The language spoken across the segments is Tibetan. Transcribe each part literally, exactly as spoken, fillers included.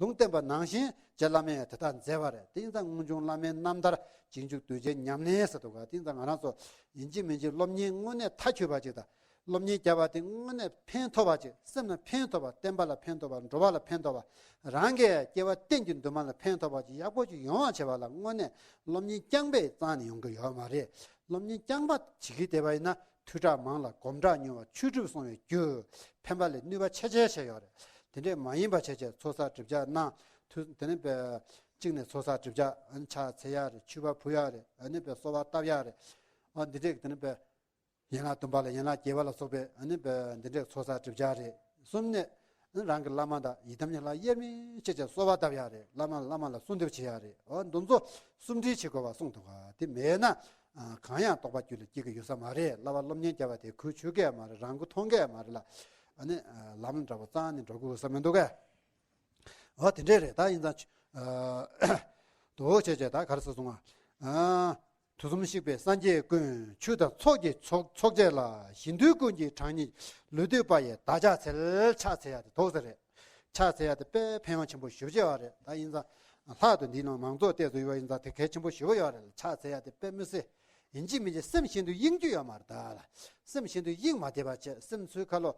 གདུང་བསྟན་པ་ནང་བཞིན་རྗེ་བླ་མས་དེ་ལྟར་མཛད་པ་རེད། དེ་ཡིན་ཙང་སྔོན་བྱུང་བླ་མའི་རྣམ་ཐར་རྗེས་འཇུག་གདུལ་བྱའི་ཉམས་ལེན་ཟེར་འདུག་ག་དེ་ཡིན་ཙང་ང་རང་ཚོ་ཡིན་གཅིག་མིན་གཅིག་སློབ་གཉེར་དངོས་གནས་མཐའ་འཁྱོལ་བ་ཅིག་དང་། སློབ་གཉེར་བརྒྱབ་པ་དེ་དངོས་གནས་ཕན་ཐོགས་པ་ཅིག་སེམས་ལ་ཕན་ཐོགས་པ། བསྟན་པ་ལ་ཕན་ཐོགས་པ། འགྲོ་བ་ལ་ཕན་ཐོགས་པ། རང་གི་སྐྱེ་བ་གཏན་གྱི་འདུན་མ་ལ་ཕན་ཐོགས་པ་ཅིག་ཡག་པོ་ཅིག་ཡོང་བ་བྱེད་པ་ལ་དངོས་གནས་སློབ་གཉེར་རྐྱང་པས་རྩ་ནས་ཡོང་གི་ཡོད་མ་རེད། སློབ་གཉེར་རྐྱང་པ་བྱེད་ཀྱི་བསྡད་པ་ཡིན་ན་ཐོས་གྲྭ་མང་ལ་སྒོམ་གྲྭ་ཉུང་བ་ཆོས་སྒྲུབ་སྲུང་བའི་རྒྱུ་ཕན་པ་ལས་གནོད་པ་ཆེ་ཆེ་ཆེ་ཡོད་རེད། དེ་འདྲས་མ་ཡིན་པ་བྱས་བྱས་ཚོགས་བསགས་སྒྲིབ་སྦྱང་གནང་། དུས་དེ་ནས་པའི་གཅིག་ནས་ཚོགས་བསགས་སྒྲིབ་སྦྱང་ཨ་ནི་ཕྱག་འཚལ་ཡག་རེད། མཆོད་པ་ཕུལ་ཡག་རེད། ཨ་ནི་པའི་གསོལ་བ་བཏབ་ཡག་རེད། ཨ་འདི་འདྲས་དེ་ནས་པའི་ཡན་ལག་བདུན་པ་ལ་ཡན་ལག་བརྒྱད་པ་ལ་སོགས་པའི་ཨ་ནི་པའི་འདི་འདྲས་ཚོགས་བསགས་སྒྲིབ་སྦྱང་རེད། གསུམ་ནས་ཨ་ནི་རང་གི་བླ་མ་དང་ཡི་དམ་ཉེ་ལ་དབྱེར་མེད་བྱས་བྱས་གསོལ་བ་བཏབ་ཡག་རེད། བླ་མ་བླ་མ་ལ་གསོལ་འདེབས་བྱེད་ཡག་རེད། ཨ་འདི་ཚོ་གསུམ་སྒྲིལ་བྱེད་དགོས་པ་གསུངས་འདུག་ག་དེ་མེད་ན་ཨ་གང་ཡང་རྟོགས་པ་རྒྱུད་ལ་སྐྱེ་གི་ཡོད་ས་མ་རེད། བསླབ་པ་སློབ་གཉེར་བརྒྱབ་པ་དེ་གུས་ཆོད་གི་ཡ་མ་རེད། རང་མགོ་ཐོན་གི་ཡ་མ་རེད་ལ། ཨ་ནི་ཨ་ལམ་འདྲ་པོ་རྩ་ནས་འགྲོ་དགོས་ས་མི་འདུག་གས། འོ་དེ་འདྲས་རེད། ད་ཡིན་ཙང་ཨ་དོ་བྱས་བྱས་ད་ག་རེ་ཟེར་སོང་ང་། ཨ་དུས་གསུམ་གཤེགས་པའི་སངས་རྒྱས་ཀུན། ཆོས་དང་ཚོགས་ཀྱི་ཚོགས་ཚོགས་བཅས་ལ། ཞིང་དུལ་ཀུན་གྱི་གྲངས་སྙེད། ལུས་བཏུད་པ་ཡི་བདག་ཕྱག་འཚལ། ཕྱག་འཚལ་ཡག་དེ་དོགས་ཟེར་རེད། ཕྱག་འཚལ་ཡག་དེ་དཔེ་ཕན་ཡོན་ཆེན་པོ་ཞེ་པོ་ཅིག་ཡོད་རེད། ད་ཡིན་ཙང་ལྷག་ཏུ་འདིའི་ནང་མང་ཚོགས་ལྟས་སུ་ཡོད་པ་ཡིན་ཙང་དེ་གལ་ཆེན་པོ་ཞེ་པོ་ཡོད་རེད། ཕྱག་འཚལ་ཡག་དེ་དཔེ་མི་སྲིད། ཡིན་གཅིག་མིན་གཅིག་སེམས་གཞན་དུ་གཡེང་རྒྱུ་ཡོད་མ་རེད་ད་ལ། སེམས་གཞན་དུ་གཡེང་མ་བསྡད་པ་བྱས། སེམས་ཚོའི་ཁ་ལོ་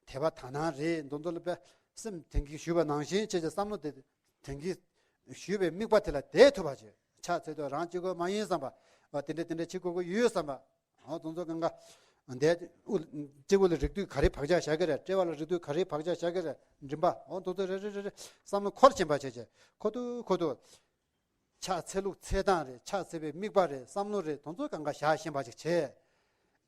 དད་པ་དག་སྣང་རེད། འདི་ཚོ་ལ་དཔེ་སེམས་དེང་གི་ཞུས་པ་ནང་བཞིན་བྱས་བྱས་བསམ་བློ་དེ་དེང་གི་ཞུས་པའི་དམིགས་པ་དེ་ལ་བསྡད་ཐུབ་པ་བྱས། ཕྱག་འཚལ་དུས་རང་གཅིག་པོ་མ་ཡིན་བསམ་པ། འོ་དེ་འདྲ་དེ་འདྲ་བྱེད་དགོས་ཀྱི་ཡོད་བསམ་པ། འོ་དེ་ཚོ་གང་ག་འདས་དབུ་སྤྱི་བོ་ལ་རེག་དུས་ག་རེ་བག་ཆགས་བཞག་གི་རེད། དཔྲལ་བ་ལ་རེག་དུས་ག་རེ་བག་ཆགས་བཞག་གི་རེད། མགྲིན་པ་འོ་དེ་ཚོ་རེ་རེ་རེ་རེ་བསམ་བློ་འཁོར་ཕྱིན་པ་བྱས་བྱས་ཁོ་ཐུག་ཁོ་ཐུག་ཕྱག་འཚལ་ལུགས་འཚལ་སྟངས་རེད། ཕྱག་འཚལ་བའི་དམིགས་པ་རེད། བསམ་བློ་རེད། དེ་ཚོ་གང་ག་བཞག་ཤེས་པ་ཞིག་བྱས།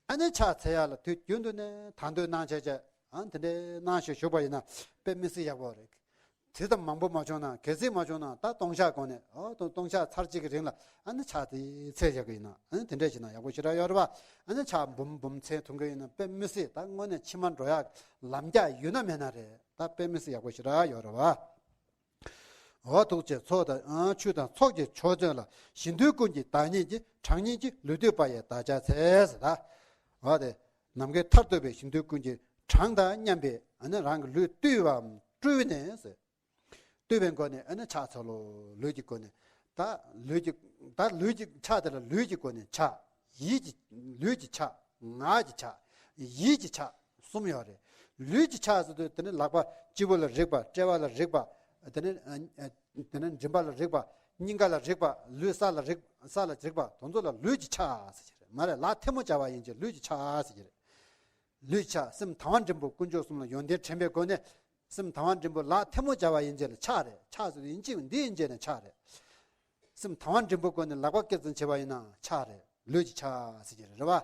ཨ་ནི་ཕྱག་འཚལ་ཡག་ལ་དུས་རྒྱུན་དུ་ནས་དང་དོད་གནང་བྱས་བྱས། ཨ་དེ་འདྲའི་གནང་བཞིན་བཞུགས་པ་ཡིན་ན་དཔེ་མི་སྲིད་ཡག་པོ་རེད། དེ་ཙམ་མང་པོ་མ་བྱུང་ན། གལ་སྲིད་མ་བྱུང་ན་ད་སྟོང་ཕྱག་གོང་ནས། ཨོ་སྟོང་སྟོང་ཕྱག་ཚར་གཅིག་གི་རིང་ལ་ཨ་ནི་ཕྱག་དེ་འཚལ་བཞག་གི་ཡིན་ན། ཨ་ནི་དེ་འདྲས་བྱས་ན་ཡག་པོ་ཞེ་དྲག་ཡོད་རེད་པ། ཨ་ནི་ཕྱག་འབུམ་འབུམ་འཚལ་ཐུབ་མཁན་ཡིན་ན་དཔེ་མི་སྲིད། ད་དངོས་གནས་ཕྱི་མ་འགྲོ་ཡག་ལམ་རྒྱགས་ཡོད་ན་མེད་ན་རེད། ད་དཔེ་མི་སྲིད་ཡག་པོ་ཞེ་དྲག་ཡོད་རེད་པ། འོ་ཐུགས་རྗེ་ཚོགས་དང་ཨ་ཆོས་དང་ཚོགས་ཀྱི་མཆོག་བརྩོན་ལ། ཞིང་དུལ་ཀུན་གྱི་བདག་ཉིད་ཀྱི། གྲངས་སྙེད་ཀྱི། ལུས་བཏུད་པ་ཡི་བདག་ཕྱག་འཚལ་ཟེར་ད། འོ་དེ་ནམ་མཁའི་མཐར་ཐུག་པའི་ཞིང་དུལ་ཀུན་གྱི་གྲངས་དང་མཉམ་པའི་ཨ་ནི་རང་གི་ལུས་བཏུད་པའམ་སྤྲུལ་ནས་ཟེར། བཏུད་པའི་སྒོ་ནས་ཨ་ནི་ཕྱག་འཚལ་ལོ། ལུས་ཀྱི་སྒོ་ནས། ད་ལུས་ཀྱི་ད་ལུས་ཀྱི་ཕྱག་དེ་ལ་ལུས་ཀྱི་སྒོ་ནས་ཕྱག་ཡིད་ཀྱི་ལུས་ཀྱི་ཕྱག་ངག་གི་ཕྱག་ཡིད་ཀྱི་ཕྱག་གསུམ་ཡོད་རེད། ལུས་ཀྱི་ཕྱག་ཟེར་དུས་དེ་ནི་ལག་པ་སྤྱི་བོ་ལ་རེག་པ། དཔྲལ་བ་ལ་རེག་པ། དེ་ནི་ཨ་ཨ་དེ་ནི་མགྲིན་པ་ལ་རེག་པ། སྙིང་ག་ལ་རེག་པ། ལུས་ས་ལ་རེག་ས་ལ་རེག་པ། དེ་ཚོ་ལ་ལུས་ཀྱི་ཕྱག་ཟེར་གྱི་རེད། མ་རེད། ལག་ཐལ་མོ་སྦྱར་བ་ཡིན་ཕྱིར་ལུས་ཀྱི་ཕྱག་ཟེར་གྱི་རེད། ལུས་ཀྱི་ཕྱག་སེམས་དང་བ་འབྲིང་པོ་དཀོན་མཆོག་གསུམ་ལ་ཡོན་ཏན་དྲན་པའི་སྒོ་ནས། སེམས་དང་བ་འབྲིང་པོ་ལག་ཐལ་མོ་སྦྱར་བ་ཡིན་ཕྱིར་ཕྱག་རེད། ཕྱག་ཟེར་དུས་ཡིན་གཅིག་འདི་ཡིན་བྱས་ནས་ཕྱག་རེད། སེམས་དང་བ་འབྲིང་པོའི་སྒོ་ནས་ལག་པ་བསྐྱེད་ཙམ་བྱས་པ་ཡིན་ན་ཕྱག་རེད། ལུས་ཀྱི་ཕྱག་ཟེར་གྱི་རེད་པ།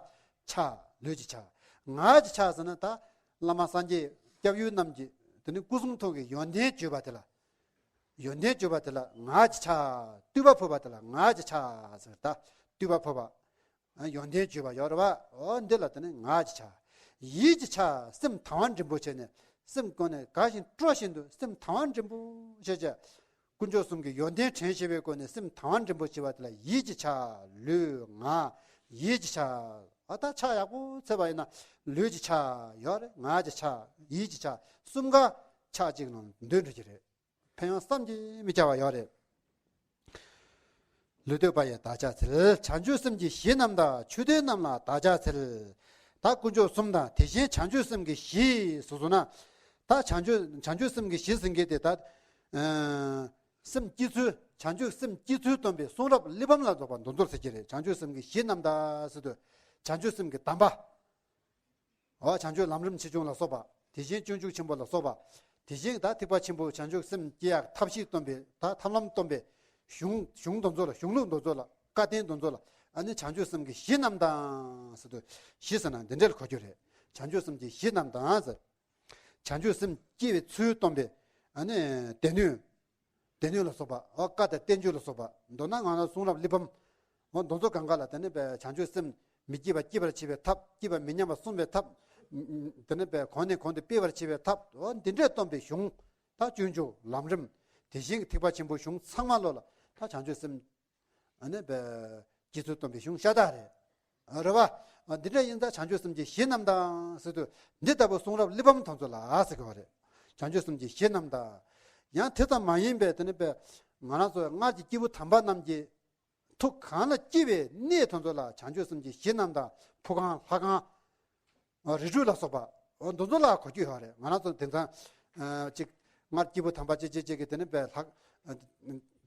ཕྱག་ལུས་ཀྱི་ཕྱག་ངག་གི་ཕྱག་ཟེར་ན་ད་བླ་མ་སངས་རྒྱས་སྐྱབས་ཡུལ་རྣམས་ཀྱི་དེ་ནི་སྐུ་གསུང་ཐུགས་ཀྱི་ཡོན་ཏན་བརྗོད་པ་དེ་ལ། ཡོན་ཏན་བརྗོད་པ་དེ་ལ་ངག་གི་ཕྱག་བསྟོད་པ་ཕུལ་བ་དེ་ལ་ངག་གི་ཕྱག་ཟེར། ད་བསྟོད་པ་ཕུལ་བ། ཡོན་ཏན་བརྗོད་པ་ཡོད་རེད་པ། འོ་འདི་ལ་དེ་ནི་ངག་གི་ཕྱག་ཡིད་ཀྱི་ཕྱག་སེམས་དང་བ་འབྲིང་པོ་བྱས་ནས། སེམས་ཀུན་ནས་དགའ་ཞིང་སྤྲོ་བཞིན་དུ་སེམས་དང་བ་འབྲིང་པོ་བྱས་བྱས། དཀོན་མཆོག་གསུམ་གྱི་ཡོན་ཏན་དྲན་ཤེས་པའི་སྒོ་ནས་སེམས་དང་བ་འབྲིང་པོ་བྱེད་པ་དེ་ལ་ཡིད་ཀྱི་ཕྱག་ལུས་ངག་ཡིད་ཀྱི་ཕྱག་ཨ་ད་ཕྱག་ཡག་པོ་འཚལ་བ་ཡིན་ན་ལུས་ཀྱི་ཕྱག་ཡོད་རེད། ངག་གི་ཕྱག་ཡིད་ཀྱི་ཕྱག་གསུམ་ཀ་ཕྱག་གཅིག་ནང་འདུས་འགྲོ་གི་རེད། ཕན་ཡོན་བསམ་གྱིས་མི་ཁྱབ་པ་ཡོད་རེད། ལུས་བཏུད་པ་ཡི་བདག་ཕྱག་འཚལ། བྱང་ཆུབ་སེམས་ཀྱི་གཞི་རྣམས་དང་། མཆོད་རྟེན་རྣམས་ལ་བདག་ཕྱག་འཚལ། ད་དཀོན་མཆོག་གསུམ་དང་དེ་བཞིན་བྱང་ཆུབ་སེམས་ཀྱི་གཞི་ཟེར་སོང་ན། ད་བྱང་ཆུབ་བྱང་ཆུབ་སེམས་ཀྱི་གཞི་ཟེར་མཁན་དེ་ད། ཨ་སེམས་བསྐྱེད་ཚུལ། བྱང་ཆུབ་སེམས་བསྐྱེད་ཚུལ་སྟོན་པའི་གསུང་རབ་གླེགས་བམ་ལ་སོགས་པ་འདི་ཚོར་ཟེར་གྱི་རེད། བྱང་ཆུབ་སེམས་ཀྱི་གཞི་རྣམས་དང་ཟེར་དུས། བྱང་ཆུབ་སེམས་ཀྱི་གདམས་པ། འོ་བྱང་ཆུབ་ལམ་རིམ་ཆེ་ཆུང་ལ་སོགས་པ། དེ་བཞིན་སྤྱོད་འཇུག་ཆེན་པོ་ལ་སོགས་པ། དེ་བཞིན་ད་ཐེག་པ་ཆེན་པོ་བྱང་ཆུབ་སེམས་སྐྱེ་ཡག་ཐབས་ཤེས་སྟོན་པའི་ད་ཐབས་ལམ་སྟོན་པའི་གཞུང་གཞུང་དེ་ཚོ་ལ། གཞུང་ལུགས་དེ་ཚོ་ལ། བཀའ་བསྟན་དེ་ཚོ་ལ་ཨ་ནི་བྱང་ཆུབ་སེམས་ཀྱི་གཞི་རྣམས་དང་ཟེར་དུས། གཞི་ཟེར་ན་འདི་འདྲ་ལ་གོ་རྒྱུ་རེད། བྱང་ཆུབ་སེམས་ཀྱི་གཞི་རྣམས་དང་ཟེར། བྱང་ཆུབ་སེམས་སྐྱེ་བའི་ཚུལ་སྟོན་པའི་ཨ་ནི་སྡེ་སྣོད། སྡེ་སྣོད་ལ་སོགས་པ། འོ་བཀའ་དང་བསྟན་བཅོས་ལ་སོགས་པ། མདོར་ན་ང་རང་གསུང་རབ་གླེགས་བམ། འོ་མདོ་ཚོ་གང་ག་ལ་དེ་ནས་པའི་བྱང་ཆུབ་སེམས་མི་སྐྱེ་བ་སྐྱེ་བར་བྱེད་པའི་ཐབས། སྐྱེས་པ་མི་ཉམས་པ་སྲུང་བའི་ཐབས། དེ་ནས་པའི་གོང་ནས་གོང་དུ་སྤེལ་བར་བྱེད་པའི་ཐབས། འོ་འདི་འདྲས་སྟོན་པའི་གཞུང་། ད་སྤྱོད་འཇུག་ལམ་རིམ། དེ་བཞིན་གྱི་ཐེག་པ་ཆེན་པོའི་གཞུང་ཚང་མ་ལོ་ལ་ད་བྱང་ཆུབ་སེམས། ཨ་ནི་པའི་སྐྱེ་ཚུལ་སྟོན་པའི་གཞུང་ཤ་སྟག་རེད། རེད་བ། འདི་འདྲ་ཡིན་ཙང་བྱང་ཆུབ་སེམས་ཀྱི་གཞི་རྣམས་དང་ཟེར་དུས། འདི་ལྟ་བུ་གསུང་རབ་གླེགས་བམ་དེ་ཚོ་ལ་ཟེར་གྱི་ཡོད་རེད། བྱང་ཆུབ་སེམས་ཀྱི་གཞི་རྣམས་དང་། ཡང་དེ་ཙམ་མ་ཡིན་པའི་དེ་ནི་པའི་ང་རང་ཚོ་སྔར་གྱི་སྐྱེས་བུ་དམ་པ་རྣམས་ཀྱི་ཐུགས་གང་ལ་སྐྱེ་བའི་གནས་དེ་ཚོ་ལ་བྱང་ཆུབ་སེམས་ཀྱི་གཞི་རྣམས་དང་ཕུག་གང་ལྷ་གང་། རི་ཁྲོད་ལ་སོགས་པ། འོ་འདི་ཚོ་ལ་གོ་རྒྱུ་ཡོད་རེད། ང་རང་ཚོ་དེང་སང་ཅིག་སྔར་སྐྱེས་བུ་དམ་པ་ཅིག་ཅིག་ཅིག་གིས་དེ་ནི་པའི་ལྷག་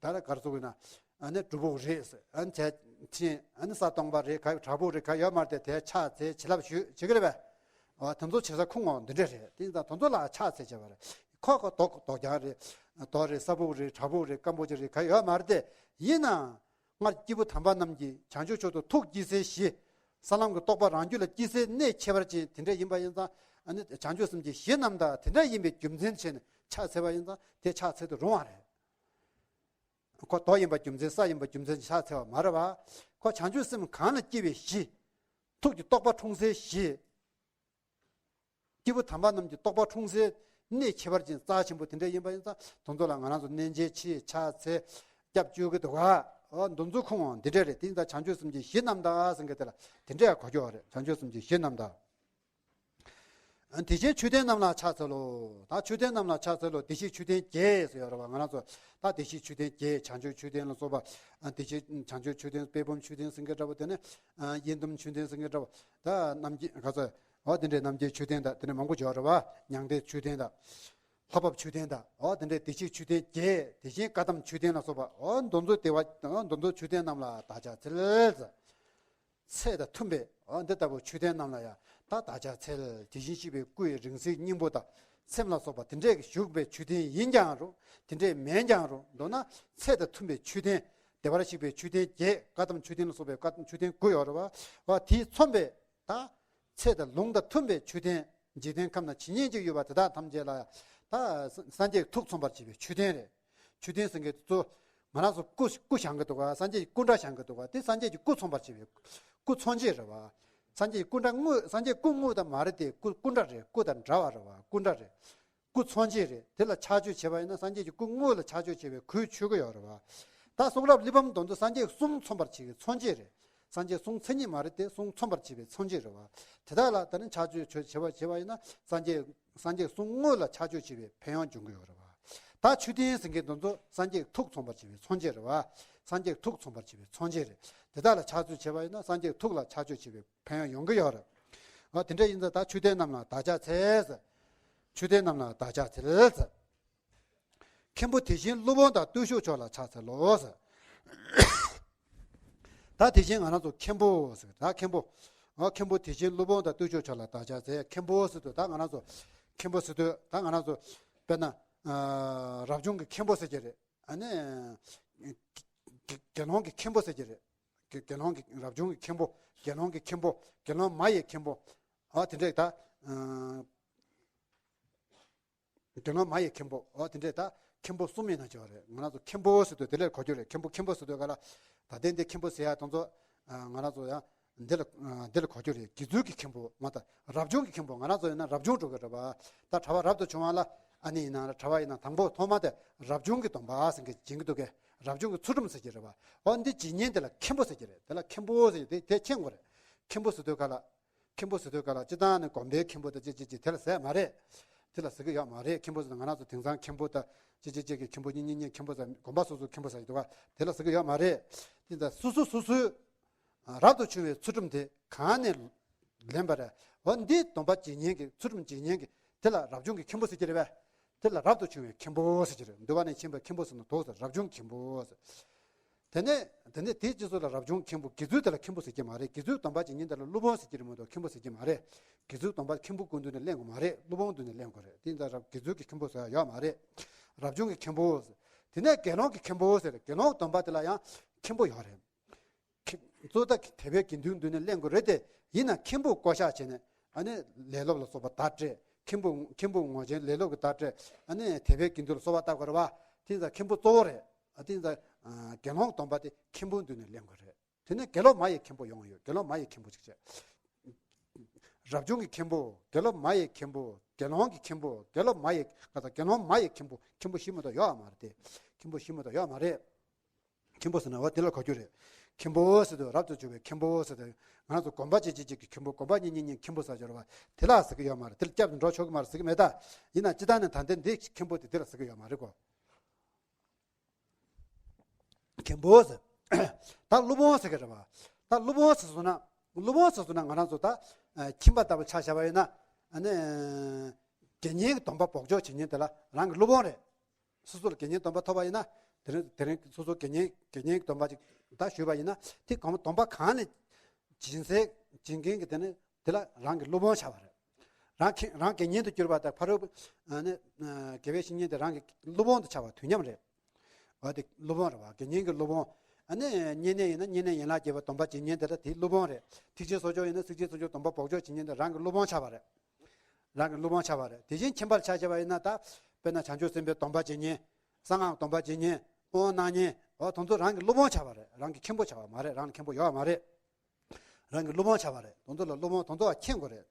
ད་ལ་གར་སོགས་ཡིན་ན་ཨ་ནི་སྒྲུབ་ཕུག་རེད། ཨ་ནི་བྱས་ཕྱིན་ཨ་ནི་ས་སྟོང་པ་རེད། ག་བྲག་ཕུག་རེད། ག་ཡོད་མ་རེད་དེ། དེ་ཕྱག་འཚལ་བྱིན་རླབས་ཞུ་བྱེད་ཀྱི་རེད་པས། འོ་དེ་ཚོ་བྱེད་ས་ཁུངས་འོ་འདི་འདྲ་རེད། དེ་ཡིན་ཙང་དེ་ཚོ་ལ་ཕྱག་འཚལ་བྱས་པ་རེད། ཁོ་ཁོ་རྡོ་རྡོ་རྐྱང་རེད། རྡོ་རེད། ས་ཕུག་རེད། བྲག་ཕུག་རེད། སྐམ་པོ་ཅིག་རེད། ག་ཡོད་མ་རེད་དེ། ཡིན་ནའང་སྔར་སྐྱེས་བུ་དམ་པ་རྣམས་ཀྱིས་བྱང་ཆུབ་མཆོག་ཏུ་ཐུགས་བསྐྱེད་སའི་གཞི། ས་ལམ་གྱི་རྟོགས་པ་རང་རྒྱུད་ལ་སྐྱེ་སའི་གནས་ཁྱད་པར་ཅན་དེ་འདྲ་ཡིན་པ་ཡིན་ཙང་། ཨ་ནི་བྱང་ཆུབ་སེམས་ཀྱི་གཞི་རྣམས་དང་དེ་འདྲ་ཡིན་པའི་རྒྱུ་མཚན་བྱས་ནས་ཕྱག་འཚལ་བ་ཡིན་ཙང་དེ་ཕྱག་འཚལ་དུ་རུང་བ་རེད། ཁོ་རྡོ་ཡིན་པ་རྒྱུ་མཚན། ས་ཡིན་པ་རྒྱུ་མཚན་ཕྱག་འཚལ་བ་མ་རེད་པ། ཁོ་བྱང་ཆུབ་སེམས་གང་ལ་སྐྱེ་བའི་གཞི། ཐུགས་ཀྱི་རྟོགས་པ་འཁྲུངས་སའི་གཞི། སྐྱེས་བུ་དམ་པ་རྣམས་ཀྱི་རྟོགས་པ་འཁྲུངས་སའི་གནས་ཁྱད་པར་ཅན་རྩ་ཆེན་པོ་དེ་འདྲ་ཡིན་པ་ཡིན་ཙང་དེ་ཚོ་ལ་ང་རང་ཚོ་གནས་མཇལ་ཕྱིན་ཕྱག་འཚལ་སྐྱབས་བཅོལ་གྱི་འདུག་ག་འོ་འདི་ཚོ་ཁུངས་འོ་འདི་འདྲ་རེད། དེ་ཡིན་ཙང་བྱང་ཆུབ་སེམས་ཀྱི་གཞི་རྣམས་དང་ཟེར་མཁན་དེ་ལ་དེ་འདྲ་གོ་རྒྱུ་རེད། བྱང་ཆུབ་སེམས་ཀྱི་གཞི་རྣམས་དང་། དེ་བཞིན་མཆོད་རྟེན་རྣམས་ལ་ཕྱག་འཚལ་ལོ། ད་མཆོད་རྟེན་རྣམས་ལ་ཕྱག་འཚལ་ལོ། བདེ་གཤེགས་མཆོད་རྟེན་བརྒྱད་ཟེར་ཡོད་རེད་བ། ང་རང་ཚོ་ད་བདེ་གཤེགས་མཆོད་རྟེན་བརྒྱད། བྱང་ཆུབ་མཆོད་རྟེན་ལ་སོགས་པ། ཨ་བདེ་གཤེགས་བྱང་ཆུབ་མཆོད་རྟེན། དཔལ་སྤུངས་མཆོད་རྟེན་ཟེར་མཁན་འདྲ་བོ། དེ་ནས་ཨ་དབྱེན་སྡུམ་མཆོད་རྟེན་ཟེར་མཁན་འདྲ་བོ། ད་རྣམ་རྒྱལ་ག་ཚོད། འོ་དེ་འདྲའི་རྣམ་རྒྱལ་མཆོད་རྟེན་དང་དེ་ནས་མང་པོ་ཡོད་རེད་བ། མྱང་འདས་མཆོད་རྟེན་དང་། ལྷ་བབས་མཆོད་རྟེན་དང་། འོ་དེ་འདྲའི་བདེ་གཤེགས་མཆོད་རྟེན་བརྒྱད། དེ་བཞིན་བཀའ་གདམས་མཆོད་རྟེན་ལ་སོགས་པ། འོ་འདི་ཚོ་བདེ་བ། འོ་འདི་ཚོ་མཆོད་རྟེན་རྣམས་ལ་བདག་ཅག་འཚལ། ཚད་དང་མཐུན་པའི་འོ་འདི་ལྟ་བུ་མཆོད་རྟེན་རྣམས་ལ་ཡང་ད་བདག་ཅག་འཚལ། དེ་བཞིན་གཤེགས་པའི་སྐུ་ཡི་རིང་བསྲེལ་སྙིང་པོ་དང་ཚེམས་ལ་སོགས་པ་དེ་འདྲས་ཀྱི་བཞུགས་པའི་མཆོད་རྟེན་ཡིན་ཀྱང་རུང་། དེ་འདྲས་མིན་ཀྱང་རུང་། མདོར་ན་ཚད་དང་མཐུན་པའི་མཆོད་རྟེན། བདེ་བར་གཤེགས་པའི་མཆོད་རྟེན་བརྒྱད། བཀའ་གདམས་མཆོད་རྟེན་ལ་སོགས་པའི་བཀའ་གདམས་མཆོད་རྟེན་དགུ་ཡོད་རེད་བ། འོ་དེས་མཚོན་པའི་ད་ཚད་དང་ལུང་དང་མཐུན་པའི་མཆོད་རྟེན། འཇིག་རྟེན་ཁམས་ན་ཇི་སྙེད་ཅིག་ཡོད་པ་དེ་དག་ཐམས་ཅད་ལ་ད་སངས་རྒྱས་ཐུགས་མཚུངས་པར་བྱེད་པའི་མཆོད་རྟེན་རེད། མཆོད་རྟེན་ཟེར་མཁན་དེ་ཚོ་ང་རང་ཚོ་སྐུ་སྐུ་བཞེངས་ཀྱི་འདུག་ག་སངས་རྒྱས་ཀྱི་སྐུ་འདྲ་བཞེངས་ཀྱི་འདུག་ག་དེ་སངས་རྒྱས་ཀྱི་སྐུ་མཚོན་པར་བྱེད་པའི་སྐུ་མཚོན་བྱེད་རེད་བ། སངས་རྒྱས་ཀྱི་སྐུ་འདྲ་དངོས། སངས་རྒྱས་སྐུ་དངོས་དང་མ་རེད་དེ། སྐུ་སྐུ་འདྲ་རེད། སྐུ་དང་འདྲ་བ་རེད་བ། སྐུ་འདྲ་རེད། སྐུ་མཚོན་བྱེད་རེད། དེ་ལ་ཆགས་སྤྱོད་བྱེད་པ་ཡིན་ན་སངས་རྒྱས་ཀྱི་སྐུ་དངོས་ལ་ཆགས་སྤྱོད་བྱེད་པའི་གུས་ཆོད་ཀྱི་ཡོད་རེད་བ། ད་གསུང་རབ་གླེགས་བམ་དེ་ཚོ་སངས་རྒྱས་གསུམ་མཚོན་པར་བྱེད་ཀྱི་མཚོན་བྱེད་རེད། སངས་རྒྱས་གསུང་མཚན་ཉིད་མ་རེད་དེ། གསུང་མཚོན་པར་བྱེད་པའི་མཚོན་བྱེད་རེད་བ། དེ་དག་ལ་ད་ནི་ཆགས་སྤྱོད་བྱེད་བྱེད་པ་བྱེད་པ་ཡིན་ན་སངས་རྒྱས་སངས་རྒྱས་གསུང་དངོས་ལ་ཆགས་སྤྱོད་བྱེད་པའི་ཕན་ཡོན་འབྱུང་གི་ཡོད་རེད་བ། ད་མཆོད་རྟེན་ཟེར་མཁན་དེ་ཚོ་སངས་རྒྱས་ཐུགས་མཚོན་པར་བྱེད་པའི་མཚོན་བྱེད་རེད་བ། སངས་རྒྱས་ཐུགས་མཚོན་པར་བྱེད་པའི་མཚོན་བྱེད་རེད། དེ་དག་ལ་ཕྱག་འཚལ་བྱེད་པ་ཡིན་ན་སངས་རྒྱས་ཐུགས་ལ་ཕྱག་འཚལ་བྱེད་པའི་ཕན་ཡོན་ཡོང་གི་ཡོད་རེད། འོ་དེ་འདྲ་ཡིན་ཙང་ད་མཆོད་རྟེན་རྣམས་ལ་བདག་ཅག་འཚལ། མཆོད་རྟེན་རྣམས་ལ་བདག་ཅག་འཚལ། མཁན་པོ་དེ་བཞིན་སློབ་དཔོན་དང་བརྟུལ་ཞུགས་མཆོག་ལ་ཕྱག་འཚལ་ལོ། ད་དེ་བཞིན་ང་རང་ཚོ་མཁན་པོ་ཟེར། ད་མཁན་པོ། འོ་མཁན་པོ་དེ་བཞིན་སློབ་དཔོན་དང་བརྟུལ་ཞུགས་མཆོག་ལ་བདག་ཅག་འཚལ། མཁན་པོ་ཟེར་དུས་ད་ང་རང་ཚོ། མཁན་པོ་ཟེར་དུས་ད་ང་རང་ཚོ། དཔེར་ན། རབ་བྱུང་གི་མཁན་པོ་ཟེར་གྱི་རེད། ཨ་ནི། དགེ་དགེ་སློང་གི་མཁན་པོ་ཟེར་གྱི་རེད། དགེ་དགེ་སློང་གི་རབ་བྱུང་གི་མཁན་པོ། དགེ་སློང་གི་མཁན་པོ། དགེ་སློང་མ་ཡི་མཁན་པོ། ཨ་དེ་འདྲས་ད། དགེ་སློང་མ་ཡི་མཁན་པོ། ཨ་དེ་འདྲས་ད་མཁན་པོ་གསུམ་ཡིན་ན་བྱེད་པ་རེད། ང་རང་ཚོ་མཁན་པོ་ཟེར་དུས་དེ་ལས་གོ་རྒྱུ་རེད། མཁན་པོ་མཁན་པོ་ཟེར་དུས་ག་ལ། ད་ལྟའི་འདི་མཁན་པོ་ཟེར་ཡ་དེ་ཚོ། ང་རང་ཚོ་ཡང་། འདི་ལ་འདི་ལ་གོ་རྒྱུ་རེད། དགེ་ཚུལ་གྱི་མཁན་པོ་མ་གཏོགས་རབ་བྱུང་གི་མཁན་པོ། ང་རང་ཚོ་ཡིན་ན་རབ་བྱུང་འགྲོ་གི་རེད་བ། ད་གྲྭ་པ་རབ་ཏུ་བྱུང་བ་ལ་ཨ་ནི་ཡིན་ན་གྲྭ་པ་ཡིན་ན་དང་པོ་ཐོག་མ་དེ་རབ་བྱུང་གི་སྡོམ་པ་ཟེར་མཁན་སྦྱིན་གྱི་འདུག་གས། རབ་བྱུང་གི་ཚུལ་ཁྲིམས་ཟེར་གྱི་རེད་བ། འོ་འདི་བྱེད་མཁན་དེ་ལ་མཁན་པོ་ཟེར་གྱི་རེད། དེ་ལ་མཁན་པོ་ཟེར་གྱི་དེ་དེ་མཁྱེན་དགོས་རེད། མཁན་པོ་ཟེར་དུས་ག་ལ། མཁན་པོ་ཟེར་དུས་ག་ལ་སྤྱིར་བཏང་ནས་དགོན་པའི་མཁན་པོ་དང་ཅི་ཅི་ཅི་དེ་ལ་ཟེར་མ་རེད། དེ་ལ་ཟེར་གྱི་ཡོད་མ་རེད། མཁན་པོ་ཟེར་ན་ང་རང་ཚོ་དེང་སང་མཁན་པོ་དང་ཅི་ཅི་ཅི་གི་མཁན་པོ་གཉིས་གཉིས་གཉིས་མཁན་པོ་ཟེར། དགོན་པ་སོ་སོའི་མཁན་པོ་ཟེར་གྱི་འདུག་ག་དེ་ལ་ཟེར་གྱི་ཡོད་མ་རེད། དེ་ད་སོ་སོ་སོ་སོའི། རབ་ཏུ་བྱུང་བའི་ཚུལ་ཁྲིམས་དེ་གང་ནས་ལེན་པ་རེད། འོ་འདི་སྡོམ་པ་བྱེད་མཁན་གྱི་ཚུལ་ཁྲིམས་བྱེད་མཁན་གྱི་དེ་ལ་རབ་བྱུང་གི་མཁན་པོ་ཟེར་གྱི་རེད་པས། དེ་ལ་རབ་ཏུ་བྱུང་བའི་མཁན་པོ་ཟེར་གྱི་རེད། འདུལ་བ་ནས་མཁྱེན་པའི་མཁན་པོ་ཟེར་ན་འདུག་ཟེར། རབ་བྱུང་གི་མཁན་པོ་ཟེར། དེ་ནས་དེ་ནས་དེའི་རྗེས་སུ་ལ་རབ་བྱུང་མཁན་པོ། དགེ་ཚུལ་དེ་ལ་མཁན་པོ་ཟེར་གྱི་མ་རེད། དགེ་ཚུལ་སྡོམ་པ་བྱེད་མཁན་དེ་ལ་སློབ་དཔོན་ཟེར་གྱི་རེད་མ་གཏོགས་མཁན་པོ་ཟེར་གྱི་མ་རེད། དགེ་ཚུལ་སྡོམ་པ་མཁན་པོ་སྐུ་མདུན་ནས་ལེན་དགོས་མ་རེད། སློབ་དཔོན་མདུན་ནས་ལེན་དགོས་རེད། དེ་ཡིན་ཙང་རབ་དགེ་ཚུལ་གྱི་མཁན་པོ་ཟེར་ཡ་ཡོད་མ་རེད། རབ་བྱུང་གི་མཁན་པོ་ཟེར། དེ་ནས་དགེ་སློང་གི་མཁན་པོ་ཟེར། དགེ་སློང་སྡོམ་པ་དེ་ལ་ཡང་མཁན་པོ་ཡོད་རེད། མཁན་གཙོ་བོ་ད་དད་པའི་དགེ་འདུན་མདུན་ནས་ལེན་དགོས་རེད་དེ། ཡིན་ན་མཁན་པོ་བསྐོ་བཞག་བྱས་ནས་ཨ་ནི་ལས་སློབ་ལ་སོགས་པ་བརྡ་སྤྲད། མཁན་པོ་མཁན་པོ་ངོས་ཆེན་ལས་སློབ་ཀྱི་བརྡ་སྤྲད། ཨ་ནི་དད་པའི་དགེ་འདུན་ལ་གསོལ་བ་བཏབ་དགོས་རེད་བ། དེ་ཡིན་ཙང་མཁན་པོ་གཙོ་བོ་རེད། ཨ་དེ་ཡིན་ཙང་དགེ་སློང་སྡོམ་པ་དེ་མཁན་པོའི་མདུན་ནས་ལེན་དགོས་རེད། དེ་ནས་དགེ་སློབ་མ་ཡི་མཁན་པོ་ཡོང་ཡོད། དགེ་སློབ་མ་ཡི་མཁན་པོ་ཅིག་བྱས། རབ་བྱུང་གི་མཁན་པོ། དགེ་སློབ་མ་ཡི་མཁན་པོ། དགེ་སློང་གི་མཁན་པོ། དགེ་སློབ་མ་ཡི་ག་ད་དགེ་སློང་མ་ཡི་མཁན་པོ། མཁན་པོ་བཞི་མ་གཏོགས་ཡོད་མ་རེད་དེ། མཁན་པོ་བཞི་མ་གཏོགས་ཡོད་མ་རེད། མཁན་པོ་ཟེར་ན་འོ་དེ་ལ་གོ་རྒྱུ་རེད། མཁན་པོ་ཟེར་དུས་རབ་ཏུ་བྱུང་བའི་མཁན་པོ་ཟེར་དུས་ང་རང་ཚོ་དགོན་པ་གཅིག་གཅིག་གཅིག་གི་མཁན་པོ། དགོན་པ་གཉིས་གཉིས་གཉིས་མཁན་པོ་ཟེར་གྱི་ཡོད་རེད་བ། དེ་ལ་ཟེར་གྱི་ཡོད་མ་རེད། དེ་ལ་སྐྱབས་འགྲོ་ཆོག་གི་མ་རེད། ཟེར་གྱི་མེད་ད། ཡིན་ན་སྤྱིར་བཏང་ནས་ད་ལྟའི་འདི་མཁན་པོ་དེ་དེ་ལ་ཟེར་གྱི་ཡོད་མ་རེད་གོ། མཁན་པོ་ཟེར། ད་སློབ་དཔོན་ཟེར་གི་རེད་བ། ད་སློབ་དཔོན་ཟེར་སོང་ན། སློབ་དཔོན་ཟེར་སོང་ན་ང་རང་ཚོ་ད་ཨ་ཁྱིམ་པ་ལྟ་བུ་ཆ་བཞག་པ་ཡིན་ན། ཨ་ནི་དགེ་བསྙེན་གྱི་སྡོམ་པ་འབོགས་ཆོག་བྱེད་མཁན་དེ་ལ་རང་གི་སློབ་དཔོན་རེད། སོ་སོ་ལ་དགེ་བསྙེན་སྡོམ་པ་ཐོབ་པ་ཡིན་ན། དེ་རིང་དེ་རིང་སོ་སོ་དགེ་བསྙེན་དགེ་བསྙེན་གྱི་སྡོམ་པ་ཅིག་ད་ཞུས་པ་ཡིན་ན། དེ་གང་སྡོམ་པ་གང་ལས་སྦྱིན་སྲེག་བྱེད་མཁན་གྱི་དེ་ནི་དེ་ལ་རང་གི་སློབ་དཔོན་བྱ་བ་རེད། རང་གི་རང་དགེ་བསྙེན་དུ་གྱུར་པ་དང་ཕ་རོལ་པོ་ཨ་ནི་དགེ་བའི་བཤེས་གཉེན་དེ་རང་གི་སློབ་དཔོན་དུ་བྱ་བ་དུས་མཉམ་རེད། འོ་དེ་སློབ་དཔོན་རེད་བ། དགེ་བསྙེན་གྱི་སློབ་དཔོན། ཨ་ནི་བསྙེན་གནས་ཡིན་ན་བསྙེན་གནས་ཡན་ལག་བརྒྱད་པ་སྡོམ་པ་བྱེད་མཁན་དེ་ལ་དེའི་སློབ་དཔོན་རེད། ཐེག་ཆེན་གསོག་འཇོག་ཡིན་ན་ཐེག་ཆེན་གསོག་འཇོག་སྡོམ་པ་འབོགས་ཆོག་བྱེད་མཁན་དེ་རང་གི་སློབ་དཔོན་ཆགས་པ་རེད། རང་གི་སློབ་དཔོན་ཆགས་པ་རེད། དེ་བཞིན་ཁྱིམ་པ་ལ་ཆ་བཞག་པ་ཡིན་ན་ད། དཔེར་ན་བྱང་ཆུབ་སེམས་དཔའི་སྡོམ་པ་བྱེད་མཁན། གསང་སྔགས་སྡོམ་པ་བྱེད་མཁན། དབང་གནང་མཁན། འོ་དེ་ཚོ་རང་གི་སློབ་དཔོན་ཆགས་པ་རེད། རང་གི་མཁན་པོ་ཆགས་པ་མ་རེད། རང་ལ་མཁན་པོ་ཡོད་པ་མ་རེད། རང་གི་སློབ་དཔོན་ཆགས་པ་རེད། དེ་ཚོ་ལ་སློབ་དཔོན་དེ་ཚོ་ལ་མཁྱེན་དགོས་རེད།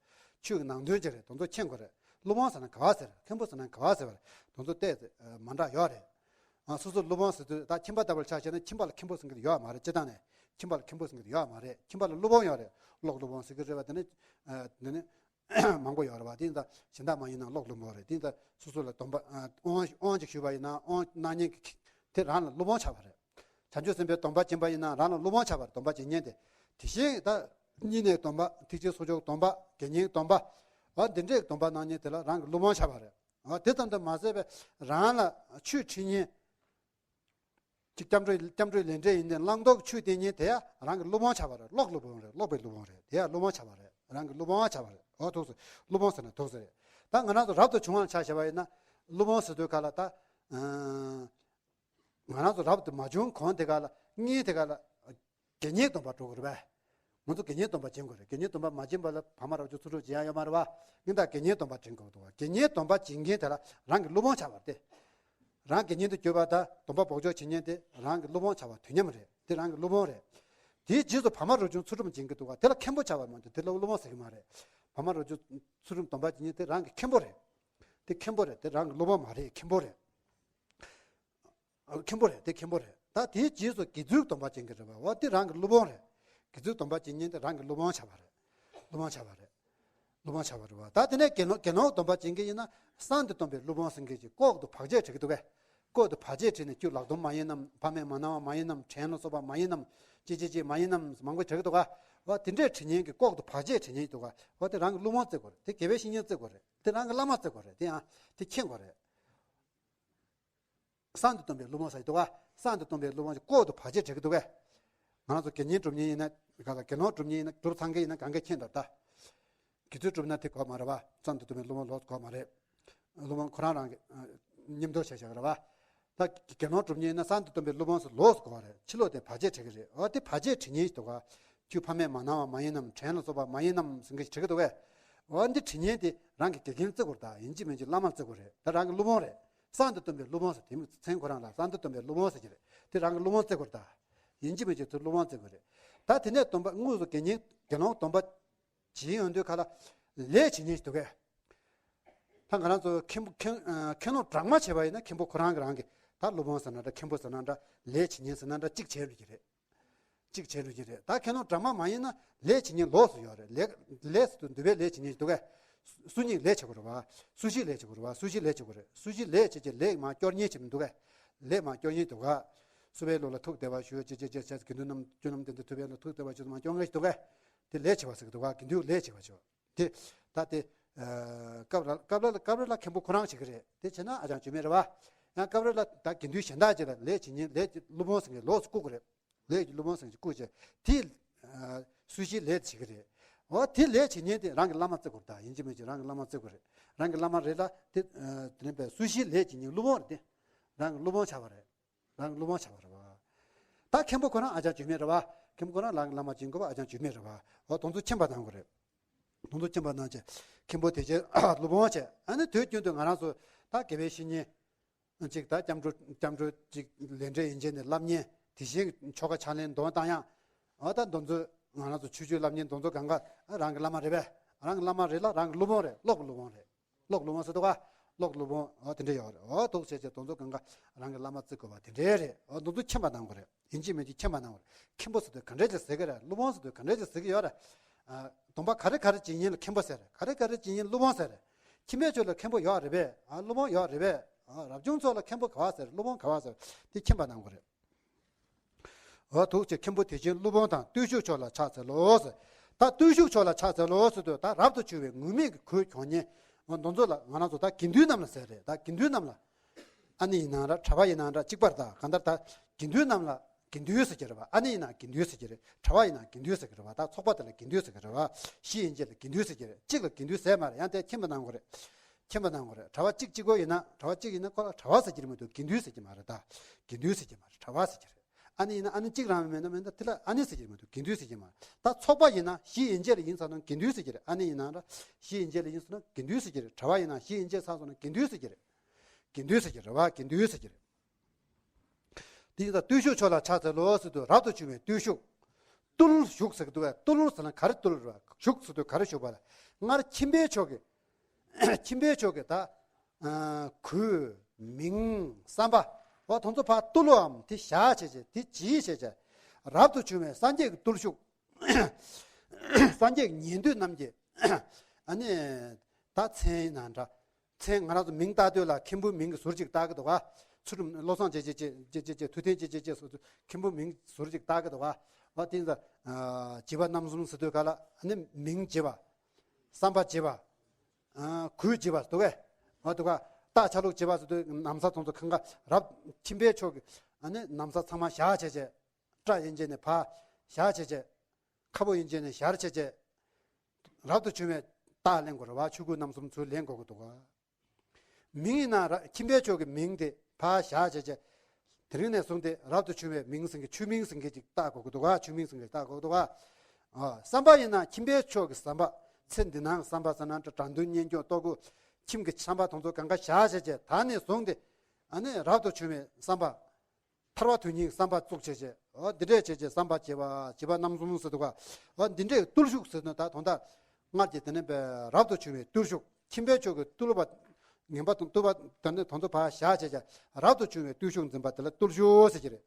ཆོས་ཀྱི་ནང་དོན་ཅིག་རེད། དེ་ཚོ་མཁྱེན་དགོས་རེད། སློབ་དཔོན་ཟེར་ན་ག་བ་ཟེར། མཁན་པོ་ཟེར་ན་ག་བ་ཟེར་བ་རེད། དེ་ཚོ་ཏོག་ཙམ་མ་འདྲ་ཡོད་རེད། ཨ་སོ་སོ་སློབ་དཔོན་ཟེར་དུས་ད་ཁྱིམ་པ་ལྟ་བུ་ལ་ཆ་བཞག་ན་ཁྱིམ་པ་ལ་མཁན་པོ་ཟེར་མཁན་དེ་ཡོད་པ་མ་རེད། སྤྱིར་བཏང་ནས་ཁྱིམ་པ་ལ་མཁན་པོ་ཟེར་མཁན་དེ་ཡོད་པ་མ་རེད། ཁྱིམ་པ་ལ་སློབ་དཔོན་ཡོད་རེད། ཀློག་སློབ་དཔོན་ཟེར་གྱི་རེད་བ། དེ་ནི་ཨ་དེ་ནི་མང་པོ་ཡོད་རེད་བ། དེ་ཡིན་ད་གཞན་དག་མ་ཡིན་ན་ཀློག་སློབ་དཔོན་རེད། དེ་ཡིན་ད་སོ་སོ་ལ་སྡོམ་པ་ཨ་དབང་དབང་ཅིག་ཞུས་པ་ཡིན་ན་དབང་གནང་མཁན་གྱི་དེ་རང་ལ་སློབ་དཔོན་ཆགས་པ་རེད། བྱང་ཆུབ་སེམས་དཔའི་སྡོམ་པ་སྦྱིན་པ་ཡིན་ན་རང་ལ་སློབ་དཔོན་ཆགས་པར་སྡོམ་པ་སྦྱིན་མཁན་དེ། དེ་བཞིན་ད་བསྙེན་གནས་སྡོམ་པ། ཐེག་ཆེན་གསོག་འཇོག་སྡོམ་པ། དགེ་བསྙེན་སྡོམ་པ། འོ་འདི་འདྲའི་སྡོམ་པ་གནང་མཁན་དེ་ལ་རང་གི་སློབ་དཔོན་ཆགས་པ་རེད། འོ་དེ་ཙམ་དུ་མ་ཟད་པའི་རང་ལ་ཆོས་ཁྲིད་མཁན། ཅིག་སྐྱབས་འགྲོ་སྐྱབས་འགྲོའི་ལས་འབྲས་ཡིན་ཏེ་བླང་དོར་གྱི་ཆོས་སྟོན་མཁན་དེ་ཡང་རང་གི་སློབ་དཔོན་ཆགས་པ་རེད། ཀློག་སློབ་དཔོན་རེད། ཀློག་པའི་སློབ་དཔོན་རེད། དེ་ཡང་སློབ་དཔོན་ཆགས་པ་རེད། རང་གི་སློབ་དཔོན་ཆགས་པ་རེད། འོ་ཐུགས་སུ་སློབ་དཔོན་ཟེར་ན་ཐུགས་སུ་རེད། ད་ང་རང་ཚོ་རབ་ཏུ་བྱུང་བ་ལ་ཆ་བཞག་པ་ཡིན་ན་སློབ་དཔོན་ཟེར་དུས་ག་ལ་ད། ང་རང་ཚོ་རབ་ཏུ་མ་བྱུང་གོང་དེ་ག་ལ་སྔོན་དེ་ག་ལ་དགེ་བསྙེན་སྡོམ་པ་འགྲོ་དགོས་རེད་པས། ང་ཚོ་དགེ་བསྙེན་སྡོམ་པ་སྦྱིན་དགོས་རེད། དགེ་བསྙེན་སྡོམ་པ་མ་སྦྱིན་པ་ལ་བར་མ་རབ་བྱུང་ཚུལ་ཁྲིམས་སྦྱིན་ཡ་ཡོད་མ་རེད་པ། ངས་ད་དགེ་བསྙེན་སྡོམ་པ་སྦྱིན་དགོས་འདུག་པ། དགེ་བསྙེན་སྡོམ་པ་སྦྱིན་མཁན་དེ་ལ་རང་གི་སློབ་དཔོན་ཆགས་པ་རེད་དེ། རང་དགེ་བསྙེན་དུ་གྱུར་པ་དང་སྡོམ་པ་འབོགས་ཆོག་བྱེད་མཁན་དེ་རང་གི་སློབ་དཔོན་ཆགས་པ་དུས་མཉམ་རེད། དེ་རང་གི་སློབ་དཔོན་རེད། དེའི་རྗེས་སུ་བར་མ་རབ་བྱུང་ཚུལ་ཁྲིམས་སྦྱིན་གྱི་འདུག་པ། དེ་ལ་མཁན་པོ་ཆགས་པ་མ་གཏོགས་དེ་ལ་སློབ་དཔོན་ཟེར་གྱི་མ་རེད། བར་མ་རབ་བྱུང་ཚུལ་ཁྲིམས་སྡོམ་པ་སྦྱིན་མཁན་དེ་རང་གི་མཁན་པོ་རེད། དེ་མཁན་པོ་རེད། དེ་རང་གི་སློབ་དཔོན་མ་རེད། མཁན་པོ་རེད། མཁན་པོ་རེད། དེ་མཁན་པོ་རེད། ད་དེའི་རྗེས་སུ་དགེ་ཚུལ་སྡོམ་པ་སྦྱིན་གྱི་རེད་པ། འོ་དེ་རང་གི་སློབ་དཔོན་རེད། དགེ་ཚུལ་སྡོམ་པ་སྦྱིན་མཁན་དེ་རང་གི་སློབ་དཔོན་ཆགས་པ་རེད། སློབ་དཔོན་ཆགས་པ་རེད། སློབ་དཔོན་ཆགས་པ་རེད་པ། ད་དེ་ནས་དགེ་སློང་དགེ་སློང་སྡོམ་པ་སྦྱིན་གྱི་ཡིན་ན་གསང་དུ་སྡོམ་པའི་སློབ་དཔོན་ཟེར་མཁན་གྱིས་ལྐོག་ཏུ་བར་ཆད་བྱེད་ཀྱི་འདུག་གས། ལྐོག་ཏུ་བར་ཆད་བྱས་ནས་ཁྱོད་ལག་སྡོམ་མ་ཡིན་ནམ། ཕ་མས་མ་གནང་བ་མ་ཡིན་ནམ། བྲན་ལ་སོགས་པ་མ་ཡིན་ནམ། ཅི་ཅི་ཅི་མ་ཡིན་ནམ་མང་པོ་བྱེད་ཀྱི་འདུག་ག། འོ་དེ་འདྲས་དྲི་མཁན་གྱིས་ལྐོག་ཏུ་བར་ཆད་དྲི་མཁན་འདུག་ག། འོ་དེ་རང་གི་སློབ་དཔོན་བརྩི་དགོས་རེད། དེ་དགེ་བའི་བཤེས་གཉེན་བརྩི་དགོས་རེད། དེ་རང་གི་བླ་མ་བརྩི་དགོས་རེད། དེ་ཡང་དེ་མཁྱེན་དགོས་རེད། གསང་དུ་སྡོམ་པའི་སློབ་དཔོན་ཟེར་གྱི་འདུག་ག། གསང་དུ་སྡོམ་པའི་སློབ་དཔོན་གྱིས་ལྐོག་ཏུ་བར་ཆད་བྱེད་ཀྱི་འདུག་གས། ང་རང་ཚོ་དགེ་བསྙེན་སྒྲུབ་མཁན་ཡིན་ན་ག་ལ། དགེ་སློང་སྒྲུབ་མཁན་ཡིན་ན། སྒྲུབ་ཚང་མཁན་ཡིན་ན་གང་ག་མཁྱེན་འདུག་ད། དགེ་ཚུལ་སྒྲུབ་ན་དེ་དགོས་མ་རེད་པ། གསང་དུ་སྡོམ་པའི་སློབ་དཔོན་ལོགས་དགོས་མ་རེད། སློབ་དཔོན་ཁོ་རང་རང་གི་ཨ་མཉམ་དུ་བྱས་བཞག་རེད་པ། ད་དགེ་སློང་སྒྲུབ་མཁན་ཡིན་ན་གསང་དུ་སྡོམ་པའི་སློབ་དཔོན་ཟེར་ལོགས་སུ་དགོས་པ་རེད། ཕྱི་ལོགས་དེ་བར་ཆད་བྱེད་ཀྱི་རེད། འོ་དེ་བར་ཆད་དྲི་མཁན་ཞིག་འདུག་ག། ཁྱོད་ཕ་མས་མ་གནང་བ་མ་ཡིན་ནམ། བྲན་ལ་སོགས་པ་མ་ཡིན་ནམ་ཟེར་མཁན་ཞིག་དྲི་གི་འདུག་གས། འོ་འདི་དྲི་མཁན་དེ་རང་གི་དགེ་རྒན་བརྩི་དགོས་རེད་ད། ཡིན་གཅིག་མིན་གཅིག་བླ་མ་བརྩི་དགོས་རེད། ད་རང་གི་སློབ་དཔོན་རེད། གསང་དུ་སྡོམ་པའི་སློབ་དཔོན་ཟེར། དེ་མཚན་ཁོ་རང་ལ་གསང་དུ་སྡོམ་པའི་སློབ་དཔོན་ཟེར་གྱི་རེད། དེ་རང་གི་སློབ་དཔོན་བརྩི་དགོས་རེད་ད། ཡིན་གཅིག་མིན་གཅིག་དེ་སློབ་དཔོན་བརྩི་དགོས་རེད། ད་དེ་ནས་སྡོམ་པ་དངོས་སུ་དགེ་བསྙེན་དགེ་སློང་སྡོམ་པ་བྱེད་ཡོང་དུས་ག་ལ་ལས་བྱེད་མཁན་ཞིག་འདུག་གས། ད་ང་རང་ཚོ་མཁན་པོ་མཁན་ཨ་མཁན་སློབ་གྲངས་མང་བྱས་པ་ཡིན་ན་མཁན་པོ་ཁོ་རང་གི་རང་གི་ད་སློབ་དཔོན་ཟེར་ན་འདྲ། མཁན་པོ་ཟེར་ན་འདྲ། ལས་བྱེད་མཁན་ཟེར་ན་འདྲ། གཅིག་བྱས་འགྲོ་གི་རེད། གཅིག་བྱས་འགྲོ་གི་རེད། ད་མཁན་སློབ་གྲངས་མང་མང་ཡིན་ན་ལས་བྱེད་མཁན་ལོགས་སུ་ཡོད་རེད། ལས་ལས་སུ་འདུས་པའི་ལས་བྱེད་མཁན་ཞིག་འདུག་གས། སུ་གཉིས་ལས་བྱེད་དགོས་རེད་པ། སུ་བཞི་ལས་བྱེད་དགོས་རེད་པ། སུ་བཞི་ལས་བྱེད་དགོས་རེད། སུ་བཞི་ལས་བྱེད་ཀྱི་ལས་མར་སྐྱོར་མཁན་ཞིག་འདུག་གས། ལས་མར་སྐྱོར་མཁན་འདུག་ག། བསུ་བའི་བློ་ལ་ཐུགས་བདེ་བར་ཞུ། ཅི་ཅི་ཅི་ཅི་དགེ་འདུན་རྣམས་དགེ་འདུན་རྣམས་བདེ་འདོད་ཐུབ་པའི་བློ་ཐུགས་བདེ་བར་ཞུ་མར་སྐྱོར་མཁན་ཞིག་འདུག་གས། དེ་ལས་བྱེད་པ་ཟེར་གི་འདུག་ག། དགེ་འདུན་ལས་བྱེད་པ་ཞུ། དེ་ད་དེ་ཨ་སྐབས་ར་སྐབས་ར་སྐབས་ར་ལ་མཁན་པོ་ཁོ་རང་བྱེད་ཀྱི་རེད། དེ་བྱས་ན་ཨ་ཅང་བྱེད་མེད་རེད་པ། ཡང་སྐབས་ར་ལ་ད་དགེ་འདུན་གཞན་དག་ཅིག་ལ་ལས་བྱེད་མཁན་ལས་སློབ་དཔོན་ཟེར་མཁན་ལོགས་སུ་བཀུག་གི་རེད། ལས་ཀྱི་སློབ་དཔོན་ཟེར་མཁན་ཅིག་བཀུག་བྱས། དེ་ཨ་སུ་ཞིག་ལས་བྱེད་ཀྱི་རེད། འོ་དེ་ལས་བྱེད་མཁན་དེ་རང་གི་བླ་མ་བརྩི་དགོས་རེད་ད། ཡིན་གཅིག་མིན་གཅིག་རང་གི་བླ་མ་བརྩི་དགོས་རེད། རང་གི་བླ་མ་རེད་ལ་དེ་ཨ་དེ་རིང་པས་སུ་ཞིག་ལས་བྱེད་མཁན་སློབ་དཔོན་རེད་དེ། རང་གི་སློབ་དཔོན་ཆགས་པ་རེད། རང་གི་སློབ་དཔོན་ཆགས་པ་རེད་པ། ད་མཁན་པོ་ཁོ་རང་ཨ་ཅང་བྱེད་མེད་རེད་པ། མཁན་པོ་ཁོ་རང་རང་གི་བླ་མ་བྱེད་དགོས་པ་ཨ་ཅང་བྱེད་མེད་རེད་པ། འོ་དེ་ཚོ་མཁྱེན་པ་གནང་དགོས་རེད། དེ་ཚོ་མཁྱེན་པ་གནང་བྱས། མཁན་པོ་དེ་བྱས་སློབ་དཔོན་བྱས། ཨ་ནི་དུས་རྒྱུན་དུ་ང་རང་ཚོ་ད་དགེ་བའི་བཤེས་གཉེན་ཅིག་ད་སྐྱབས་འགྲོ་སྐྱབས་འགྲོ་ཅིག་ལས་འབྲས་ཡིན་བྱས་ནས་བསླབ་མཁན། དེ་བཞིན་ཆོ་ག་ཕྱག་ལེན་འདོན་སྟངས་ཡང་། འོ་ད་འདི་ཚོ་ང་རང་ཚོ་ཆོས་སྤྱོད་བསླབ་མཁན་འདི་ཚོ་གང་ག་རང་གི་བླ་མ་རེད་པས། རང་གི་བླ་མ་རེད་ལ་རང་གི་སློབ་དཔོན་རེད། ཀློག་གི་སློབ་དཔོན་རེད། ཀློག་སློབ་དཔོན་ཟེར་འདུག་ག། ཀློག་སློབ་དཔོན་འོ་དེ་འདྲ་ཡོད་རེད། འོ་འདུག་བྱས་བྱས་དེ་ཚོ་གང་ག་རང་གི་བླ་མ་བརྩི་དགོས་པ་དེ་འདྲ་རེད། འོ་འདི་ཚོ་མཁྱེན་པ་གནང་དགོས་རེད། ཡིན་གཅིག་མིན་གཅིག་མཁྱེན་པ་གནང་དགོས་རེད། མཁན་པོ་ཟེར་དུས་ག་འདྲ་ཅིག་ཟེར་གི་རེད། སློབ་དཔོན་ཟེར་དུས་ག་འདྲ་ཅིག་ཟེར་གི་ཡོད་རེད། ཨ་སྡོམ་པ་ག་རེ་ག་རེ་བྱེད་མཁན་ལ་མཁན་པོ་ཟེར། ག་རེ་ག་རེ་བྱེད་མཁན་སློབ་དཔོན་ཟེར། ཁྱིམ་པའི་ཆོས་ལ་མཁན་པོ་ཡོད་རེད་པས། ཨ་སློབ་དཔོན་ཡོད་རེད་པས། ཨ་རབ་བྱུང་ཚོ་ལ་མཁན་པོ་ག་བ་ཟེར། སློབ་དཔོན་ག་བ་ཟེར། དེ་མཁྱེན་པ་གནང་དགོས་རེད། འོ་ཐུགས་རྗེ་མཁན་པོ་དེ་བཞིན་སློབ་དཔོན་དང་བརྟུལ་ཞུགས་མཆོག་ལ་ཕྱག་འཚལ་ལོ་ཟེར། ད་བརྟུལ་ཞུགས་མཆོག་ལ་ཕྱག་འཚལ་ལོ་ཟེར་དུས་ད་རབ་ཏུ་བྱུང་བའི་ངུར་སྨྲིག་གི་གོས་གྱོན་མཁན། འོ་འདི་ཚོ་ལ་ང་རང་ཚོ་ད་དགེ་འདུན་རྣམས་ལ་ཟེར་རེད། ད་དགེ་འདུན་རྣམས་ལ། ཨ་ནི་ཡིན་ནའང་འདྲ། གྲྭ་པ་ཡིན་ནའང་འདྲ། གཅིག་པར་ད་གང་ལྟར་ད་དགེ་འདུན་རྣམས་ལ་དགེ་འདུན་ཟེར་གྱི་རེད་བ། ཨ་ནི་ཡིན་ན་དགེ་འདུན་ཟེར་གྱི་རེད། གྲྭ་པ་ཡིན་ན་དགེ་འདུན་ཟེར་གྱི་རེད་བ། ད་ཚོགས་པ་དེ་ལ་དགེ་འདུན་ཟེར་གྱི་རེད་བ། བཞི་ཡན་ཆད་ལ་དགེ་འདུན་ཟེར་གྱི་རེད། གཅིག་ལ་དགེ་འདུན་ཟེར་མ་རེད། ཡང་དེ་མཁྱེན་པ་གནང་དགོས་རེད། མཁྱེན་པ་གནང་དགོས་རེད། གྲྭ་པ་གཅིག་གཅིག་པོ་ཡིན་ན། གྲྭ་པ་གཅིག་ཡིན་ན་ཁོ་ལ་གྲྭ་པ་ཟེར་གྱི་རེད་མ་གཏོགས་དགེ་འདུན་ཟེར་གྱི་མ་རེད། ད་དགེ་འདུན་ཟེར་གྱི་མ་རེད། གྲྭ་པ་ཟེར་གྱི་རེད། ཨ་ནི་ཡིན་ན་ཨ་ནི་གཅིག་རང་མིན་ན་མིན་ན་དེ་ལ་ཨ་ནི་ཟེར་གྱི་མ་གཏོགས་དགེ་འདུན་ཟེར་གྱི་མ་རེད། ད་ཚོགས་པ་ཡིན་ན་བཞི་ཡན་ཆད་ལ་ཡིན་ཚར་ན་དགེ་འདུན་ཟེར་གྱི་རེད། ཨ་ནི་ཡིན་ན་འདྲ། བཞི་ཡན་ཆད་ལ་ཡིན་ཚར་ན་དགེ་འདུན་ཟེར་གྱི་རེད། གྲྭ་པ་ཡིན་ན་བཞི་ཡན་ཆད་ཚར་སོང་ན་དགེ་འདུན་ཟེར་གྱི་རེད། དགེ་འདུན་ཟེར་གྱི་རེད་བ། དགེ་འདུན་ཟེར་གྱི་རེད། དེ་ཡིན་ཙང་བརྟུལ་ཞུགས་མཆོག་ལ་ཕྱག་འཚལ་ལོ་ཟེར་དུས་རབ་ཏུ་བྱུང་བའི་བརྟུལ་ཞུགས། བརྟུལ་ཞུགས་ཟེར་གྱི་འདུག་བས། བརྟུལ་ཟེར་ན་ག་རེ་བརྟུལ་རེད་བ། ཞུགས་ཟེར་དུས་ག་རེ་ཞུགས་པ་ལ། སྔར་ཁྱིམ་པའི་ཕྱོགས་ཀྱི། ཁྱིམ་པའི་ཕྱོགས་ཀྱི་ད། ཨ། གོས། མིང་། བསམ་པ། འོ་དེ་ཚོ་ཕར་བརྟུལ་ལོའམ་དེ་བཞག་བྱས་བྱས། དེ་བྱིས་བྱས་བྱས། རབ་ཏུ་བྱུང་བའི་སངས་རྒྱས་ཀྱི་བརྟུལ་ཞུགས། སངས་རྒྱས་ཀྱི་ཉན་ཐོས་རྣམས་ཀྱི། ཨ་ནི། ད་མཚན་ཡིན་ན་འདྲ། མཚན་ང་རང་ཚོ་མིང་བཏགས་དུས་ལ་མཁན་པོའི་མིང་གི་ཟུར་གཅིག་བཏགས་ཀྱི་འདུག་ག་ཚུལ་ཁྲིམས་བློ་བཟང་ཅེས་བྱས་བྱས་བྱས་བྱས། ཐུབ་བསྟན་ཅེས་བྱས་བྱས་སོགས་མཁན་པོའི་མིང་ཟུར་གཅིག་བཏགས་ཀྱི་འདུག་ག་འོ་དེ་ཡིན་ཙང་། བྱིས་པ་རྣམ་གསུམ་ཟེར་དུས་ག་ལ་ཨ་ནི་མིང་བྱིས་པ། བསམ་པ་བྱིས་པ། གོས་བྱིས་པ་འདུག་གས། འོ་འདུག་ག་རྟ་ཆ་ལུགས་བྱིས་པ་ཟེར་དུས་ན་བཟའ་དེ་ཚོ་གང་ག་རབ་ཁྱིམ་པའི་ཕྱོགས་ཀྱི་ཨ་ནི་ན་བཟའ་ཚང་མ་བཞག་བྱས་བྱས། སྐྲ་ཡན་ཆད་ནས་ཕར་བཞག་བྱས་བྱས། ཁ་སྤུ་ཡན་ཆད་ནས་ཞར་བྱས་བྱས། རབ་ཏུ་བྱུང་བའི་རྟགས་ལེན་དགོས་རེད་བ། ཆོས་གོས་རྣམ་གསུམ་ཚུར་ལེན་དགོས་ཀྱི་འདུག་ག་མིང་ཡིན་ན་ར་ཁྱིམ་པའི་ཕྱོགས་ཀྱི་མིང་དེ་ཕར་བཞག་བྱས་བྱས། དེ་རིང་ནས་བཟུང་སྟེ་རབ་ཏུ་བྱུང་བའི་མིང་ཟེར་མཁན་ཆོས་མིང་ཟེར་མཁན་ཅིག་བཏགས་དགོས་ཀྱི་འདུག་ག་ཆོས་མིང་ཟེར་མཁན་བཏགས་དགོས་ཀྱི་འདུག་ག་ཨ། བསམ་པ་ཡིན་ན་ཁྱིམ་པའི་ཕྱོགས་ཀྱི་བསམ་པ། ཚེ་འདི་སྣང་གི་བསམ་པ་ཟེར་ན་འདྲ། དགྲ་འདུལ་གཉེན་སྐྱོང་ལྟོ་གོས། ཁྱིམ་གྱི་བསམ་པ་དེ་ཚོ་གང་ག་བཞག་བྱས་བྱས། ད་ནས་བཟུང་སྟེ་ཨ་ནི་རབ་ཏུ་བྱུང་བའི་བསམ་པ། ཐར་པ་དོན་གཉེར་བསམ་པ་བཙུགས་བྱས་བྱས། འོ་འདི་འདྲས་བྱས་བྱས་བསམ་པ་བྱེད་པ། བྱིས་པ་རྣམ་གསུམ་ཟེར་འདུག་ག་འོ་འདི་འདྲས་བརྟུལ་ཞུགས་ཟེར་ན་ད་དོན་དག་སྔར་གྱི་དེ་ནས་པའི་རབ་ཏུ་བྱུང་བའི་བརྟུལ་ཞུགས། ཁྱིམ་པའི་ཕྱོགས་ཀྱི་བརྟུལ་བ། ངན་པ་དང་བརྟུལ་བ་དེ་ནས་དེ་ཚོ་ཕར་བཞག་བྱས་བྱས། རབ་ཏུ་བྱུང་བའི་བརྟུལ་ཞུགས་འཛིན་པ་དེ་ལ་བརྟུལ་ཞུགས་ཟེར་གྱི་རེད།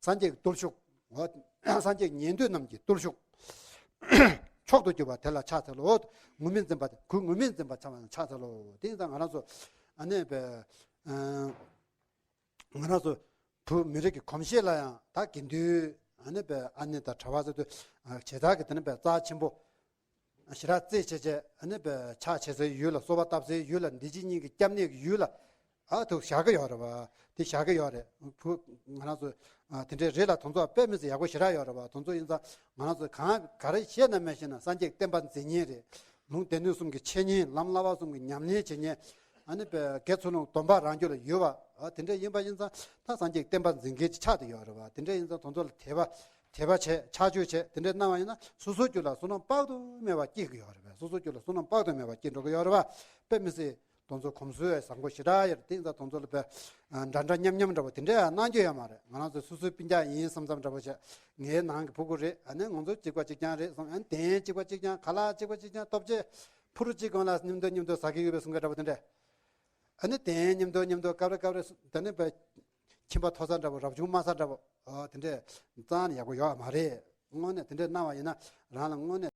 སངས་རྒྱས་ཀྱི་བརྟུལ་ཞུགས། འོ་སངས་རྒྱས་ཉན་ཐོས་རྣམས་ཀྱི་བརྟུལ་ཞུགས། མཆོག་ཏུ་གྱུར་པ་དེ་ལ་ཕྱག་འཚལ་ལོ། ངུར་སྨྲིག་འཛིན་པ་དེ། གོས་ངུར་སྨྲིག་འཛིན་པ་ཕྱག་འཚལ་ལོ། དེ་ཡིན་ཙང་ང་རང་ཚོ་ཨ་ནི་པའི། ང་རང་ཚོ་བོད་མི་རིགས་ཀྱི་གོམས་གཤིས་ལ་ཡང་ད་དགེ་འདུན་ཨ་ནི་པའི་ཨ་ནེ་དང་གྲྭ་པ་ཟེར་དུས་བྱེ་བྲག་གི་དེ་ནི་པའི་རྩ་ཆེན་པོ་ཞེ་དྲག་བརྩི་བྱས་བྱས། ཨ་ནི་པའི་ཕྱག་བྱེད་སའི་ཡུལ་ལ། གསོལ་བ་བཏབ་སའི་ཡུལ་ལ། འདི་ཕྱི་གཉིས་ཀྱི་སྐྱབས་གནས་ཀྱི་ཡུལ་ལ་ཨ་ཐུག་བཞག་གི་ཡོད་རེད་བ། དེ་བཞག་གི་ཡོད་རེད། བུ་ང་རང་ཚོ་ཨ་དེ་འདྲའི་རེད་ལ། དེ་ཚོ་དཔེ་མི་སྲིད་ཡག་པོ་ཞེ་དྲག་ཡོད་རེད་བ། དེ་ཚོ་ཡིན་ཙང་ང་རང་ཚོ་གང་ག་རེ་བཤད་ན་མ་བཤད་ན་སངས་རྒྱས་བསྟན་པ་འཛིན་མཁན་རེད། ལུང་སྡེ་སྣོད་གསུམ་གྱི་འཆད་ཉན། ལམ་བསླབ་པ་གསུམ་གྱི་ཉམས་ལེན་བྱེད་མཁན། ཨ་ནི་པའི་དགེ་ཚུལ་སློང་སྡོམ་པ་རང་རྒྱུད་ལ་ཡོད་པ། ཨ་དེ་འདྲ་ཡིན་པ་ཡིན་ཙང་ད་སངས་རྒྱས་བསྟན་པ་འཛིན་མཁན་ཅིག་ཆགས་བསྡད་ཡོད་རེད་བ། དེ་འདྲ་ཡིན་ཙང་དེ་ཚོ་ལ་དད་པ་དད་པ་བྱས། ཕྱག་མཆོད་བྱས། དེ་འདྲ་གནང་བ་ཡིན་ན་སོ་སོའི་རྒྱུད་ལ་བསོད་ནམས་དཔག་ཏུ་མེད་པ་སྐྱེ་གི་ཡོད་རེད་བ། སོ་སོའི་རྒྱུད་ལ་བསོད་ནམས་དཔག་ཏུ་མེད་པ་སྐྱེ་འགྲོ་གི་ཡོད་རེད་བ། དཔེ་མི་སྲིད་དེ་ཚོ་གོམས་སྲོལ་བཟང་པོ་ཞེ་དྲག་ཡོད་རེད། དེ་ཡིན་ཙང་དེ་ཚོ་ལ་དཔེ་འདྲ་འདྲ་མཉམ་མཉམ་འདྲ་པོ་དེ་འདྲ་གནང་རྒྱུ་ཡོད་མ་རེད། ང་རང་ཚོ་སོ་སོའི་སྤུན་ཀྱག་ཡིན་བསམ་བསམ་འདྲ་པོ་བྱས། ངའི་ནང་གི་ཕྲུ་གུ་རེད། ཨ་ནི་ང་ཚོ་གཅིག་པ་གཅིག་རྐྱང་རེད་བསམ། ཨ་ནི་གདན་གཅིག་པ་གཅིག་རྐྱང་། ཁ་ལག་གཅིག་པ་གཅིག་རྐྱང་། ལྟོ་ཆས་ཕུ་རུ་གཅིག་སྒང་ལ་མཉམ་དུ་མཉམ་དུ་ཟ་གི་ཡོད་པའི་གསུང་མཁན་འདྲ་པོ་དེ་འདྲ། ཨ་ནི་གདན་མཉམ་དུ་མཉམ་དུ་སྐབས་རེ་སྐབས་རེ་དེ་ནི་པའི་ཁྱིམ་པ་མཐོ་ས་འདྲ་པོ། རབ་བྱུང་དམའ་ས་འདྲ་པོ། ཨོ་དེ་འདྲས་རྩ་ནས་ཡག་པོ་ཡོད་མ་རེད། དངོས་གནས་དེ་འདྲས་གནང་བ་ཡིན་ན་རང་ལ་དངོས་གནས།